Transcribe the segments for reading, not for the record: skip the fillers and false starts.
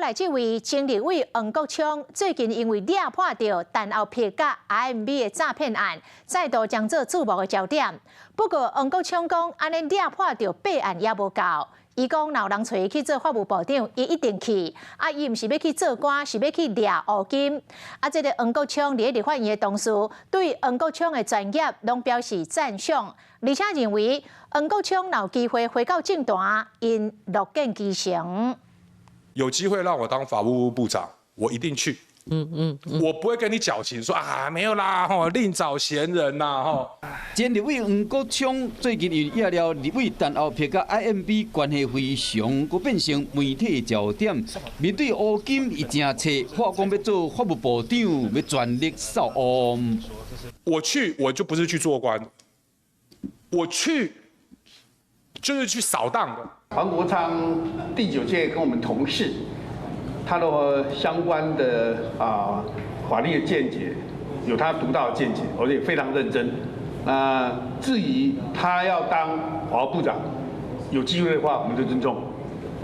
來這位前立委黃國昌，最近因為掠破著陳厚柏佮 RMB 的詐騙案，再度將做矚目的焦點。不過黃國昌講，按呢掠破著八案猶無夠。伊講，若有人揣伊去做法務部長，伊一定去。啊，伊毋是欲去做官，是欲去掠烏金。啊，這个黃國昌佇立法院的同事對黃國昌的專業攏表示讚賞，而且認為黃國昌若有機會回到政壇，𪜶樂見其成。有機會讓我當法務部部長，我一定去。我不會跟你矯情，說啊沒有啦，吼，另找賢人啦，吼。前立委黃國昌最近因為了立委陳厚柏佮 IMB 關係非常，閣變成媒體焦點。面對烏金，伊誠切，話講欲做法務部長，欲全力掃烏。我去，我就不是去做官，我去就是去掃蕩的。黃國昌第九屆跟我們同事。他的相關的法律的見解，有他獨到的見解，而且非常認真。那至於他要當法務部長，有機會的話，我們就尊重。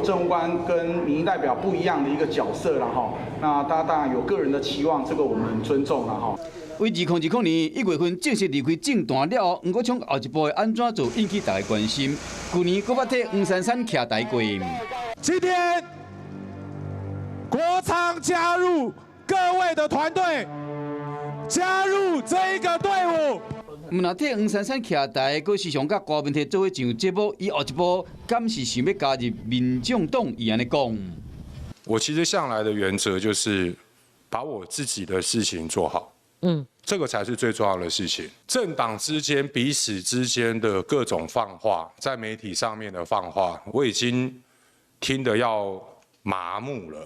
政務官跟民意代表不一樣的一個角色啦，哈。那他當然有個人的期望，這個我們尊重啦，哈。為2020年1月份正式離開政壇了後，黃國昌後一步會按怎做，引起大家關心。去年閣捌替黃珊珊徛台過。今天國昌加入各位的團隊，加入這一個隊伍。毋但替黃珊珊徛台，閣時常佮柯文哲做伙上節目。伊後一步敢是想欲加入民眾黨？伊按呢講。我其實向來的原則就是把我自己的事情做好，這個才是最重要的事情。政黨之間彼此之間的各種放話，在媒體上面的放話，我已經聽得要麻木了。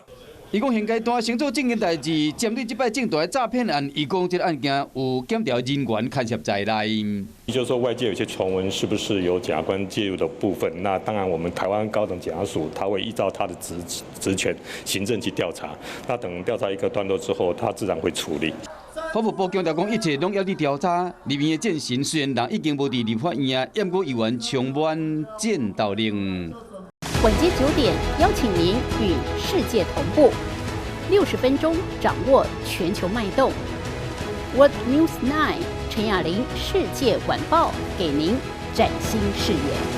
伊講現階段先做正經代誌，針對這擺政壇詐騙案，伊講這个案件有檢調人員牽涉在內。就是說外界有些傳聞，是不是有檢察官介入的部分？那當然，我們台灣高等檢察署，他會依照他的職權行政去調查。那等調查一個段落之後，他自然會處理。法務部強調講，一切攏猶佇調查。立院的戰神雖然人已經無佇立法院，毋過猶原充滿戰鬥力。晚間9點，邀請您與世界同步，60分鐘掌握全球脈動。World News 9 陳雅玲世界晚報，給您嶄新視野。